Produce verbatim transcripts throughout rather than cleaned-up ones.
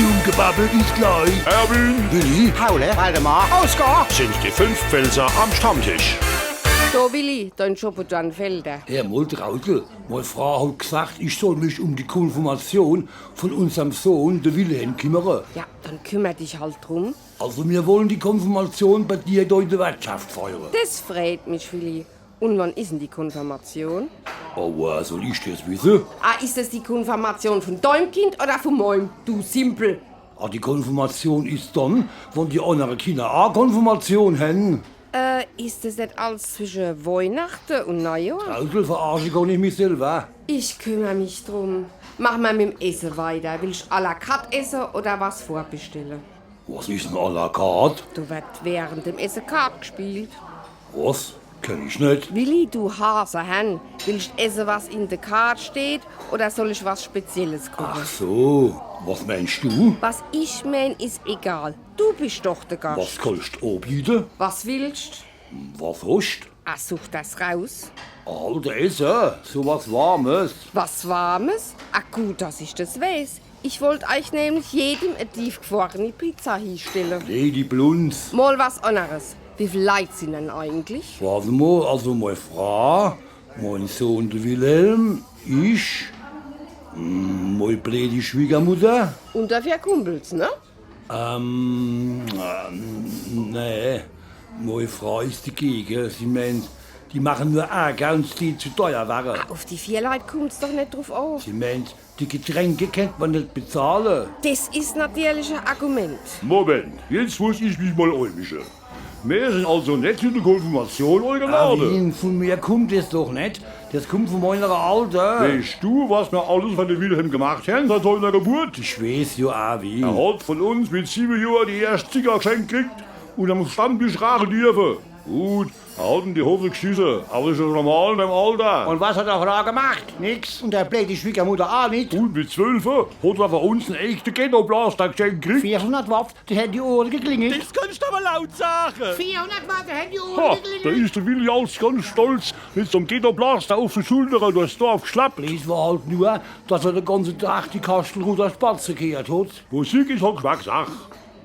Dumm gebabbelt is glei. Erwin, Willi, Paule, Waldemar, Oskar sin die fünf Pälzer am Stammtisch. Do, Willi, dein Schoppe John Felder. Hör mol, Traudel, mei Fraa hot gsacht, ich soll mich um die Konfirmation von unserm Sohn, de Wilhelm, kimmere. Ja, dann kümmer dich halt drum. Also, mir wollen die Konfirmation bei dir do in de Wertschaft feiere. Des freet mich, Willi. Un wann is dann die Konfirmation? Oh, woher soll ich des wisse? Ah, is des die Konfirmation von deim Kind oder von meim, du Simpel? Ah, die Konfirmation is dann, wann die annere Kinner aa Konfirmation hen. Äh, is des net alles zwische Weihnachte un Neijohr? Traudel, verarsche kann ich mich selwer. Ich kümmer mich drum. Mach mol mit'm Esse weiter. Willscht à la carte esse oder was vorbestelle? Was is dann à la carte? Do werd während dem Esse Kart gspielt. Was? Kenn ich net. Willi, du Hasehern, willscht esse, was in de Kart steht, oder soll ich was Spezielles koche? Ach so, was meenst du? Was ich meen, is egal. Du bischt doch de Gascht. Was kannscht aabiete? Was willscht? Was hoscht? Ah, such des raus. Alter, esse, so was Warmes. Was Warmes? Ah, gut, dass ich des weeß. Ich wollt eich nämlich jedem e tiefgfrorni Pizza hiestelle. Nee, die Blunz. Mol was anneres. Wie viel Leit sin dann eigentlich? Wart mol, also mei Fraa, mein Sohn, de Wilhelm, ich, mm, mei bleedi Schwiegermutter. Un der vier Kumpels, ne? Ähm, ähm, nee, mei Fraa is degege. Sie meent, die mache nur Ärger un des dät zu deier werre. Ah, uf die vier Leit kummt's doch net druf aa. Sie meent, die Getränke kennt mer net bezahle. Des is natierlich e Argument. Moment, jetzt muss ich mich mol eimische. Mir sin also net zu de Konfirmation eigelade. Erwin, von mir kummt des doch net. Des kummt von meiner Alte. Weescht du, was mir alles fer de Wilhelm gemacht hen seit seiner Geburt? Ich weeß jo, Erwin. Er hot von uns mit siwwe Johr die erscht Zigarr gschenkt kriegt un am Stammtisch raache derfe. Gut, er hot in die Hose gschisse, awwer is jo normal in dem Alter. Un was hot er vorher gemacht? Nix. Un der bleedi Schwiegermutter aa nit. Un mit zwölfe hot er vun uns en echte Ghettoblaster gschenkt kriegt. Vierhundert Watt, do hän die Ohre geklingelt. Des kannscht awwer laut sage. Vierhundert Watt, do hän die Ohre geklingelt. Ha, do is de Willi als ganz stolz mit so'm Ghettoblaster uf de Schulder durchs Dorf gschlappt. Des war halt nur, dass er de ganze Tag die Kastelruther Spatze gheert hot. Musik is halt Gschmacksach.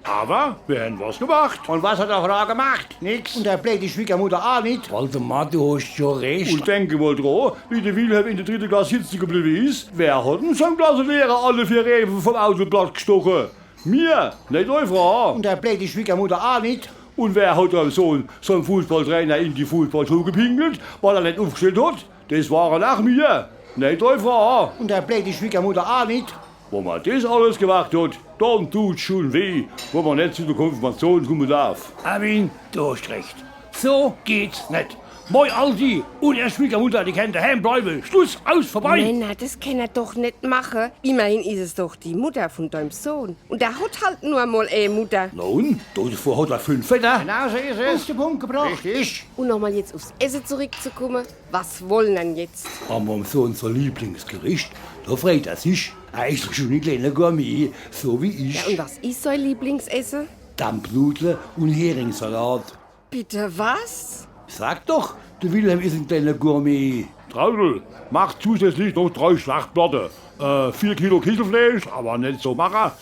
Awwer mir hän was gemacht. Un was hot er vorher gemacht? Nix. Un der bleedi Schwiegermutter aa nit. Waldemar, du hoscht jo recht. Un denk mol dro, wie de Wilhelm in de dritte Klass sitze gebliwwe is. Wer hot dann so'm Klasselehrer alle vier Rewe vum Auto platt gstoche? Mir, net dei Fraa. Un der bleedi Schwiegermutter aa nit. Un wer hot dann so'n, so'n Fußballtrainer in die Fußballschuh gepinkelt, weil er net ufgschtallt hot? Des ware aach mir, net dei Fraa. Un der bleedi Schwiegermutter aa nit. Wo mer des alles gemacht hot, dann dut's schun weh, wo mer net zu de Konfirmation kumme derf. Erwin, du hoscht recht. So geht's net. Mei Aldi un ehr Schwiegermutter, die kennen dehääm bleiwe. Schluss, aus, vorbei. Männer, des kennt er doch net mache. Immerhin is es doch die Mutter vun deim Sohn. Un der hot halt nur mol e Mutter. Na un? Dodevor hot er fünf Vätter. Genau so is es. Uf de Punkt gebracht. Richtig. Un nochmol jetzt ufs Esse zurickzukumme. Was wolle mer dann jetzt? An meim Sohn sei Lieblingsgericht, do freet er sich. Er is doch schun e kleener Gourmet, so wie ich. Ja, un was is sei Lieblingsesse? Dampnudle un Heringssalat. Bitte was? Sag doch, de Wilhelm is e kleener Gourmet. Traudel, mach zusätzlich noch drei Schlachtplatte. Äh, vier Kilo Kesselfleesch, awwer net so mager.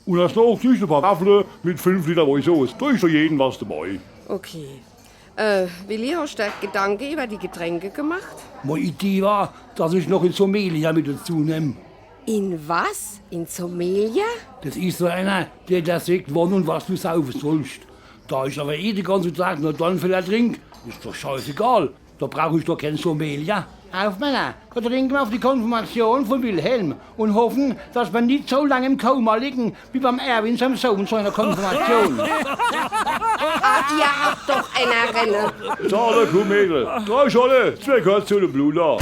Un als Nochtisch e paar Waffle mit fünf Liter Woisoß. Do is fer jeden was debei. Okay. Äh, Willi, hoscht der Gedanke iwwer die Getränke gemacht? Mei Idee war, dass ich noch en Sommelier mit dezu nemm. En was? En Sommelier? Des is so ener, der der sagt, wann un was du saufe sollscht. Do ich awwer eh de ganze Tag nur Dornfelder trink, is doch scheißegal. Do brauch ich doch kee Sommelier. Uf, Männer, do trinke mer uf die Konfirmation vum Wilhelm un hoffe, dass mer nit so lang im Koma liege wie beim Erwin seim Sohn seiner Konfirmation. Ah, ihr habt doch ener renne. Zahle, kumm, Mädel. Drei Schorle, zwee Korze un e Bluna.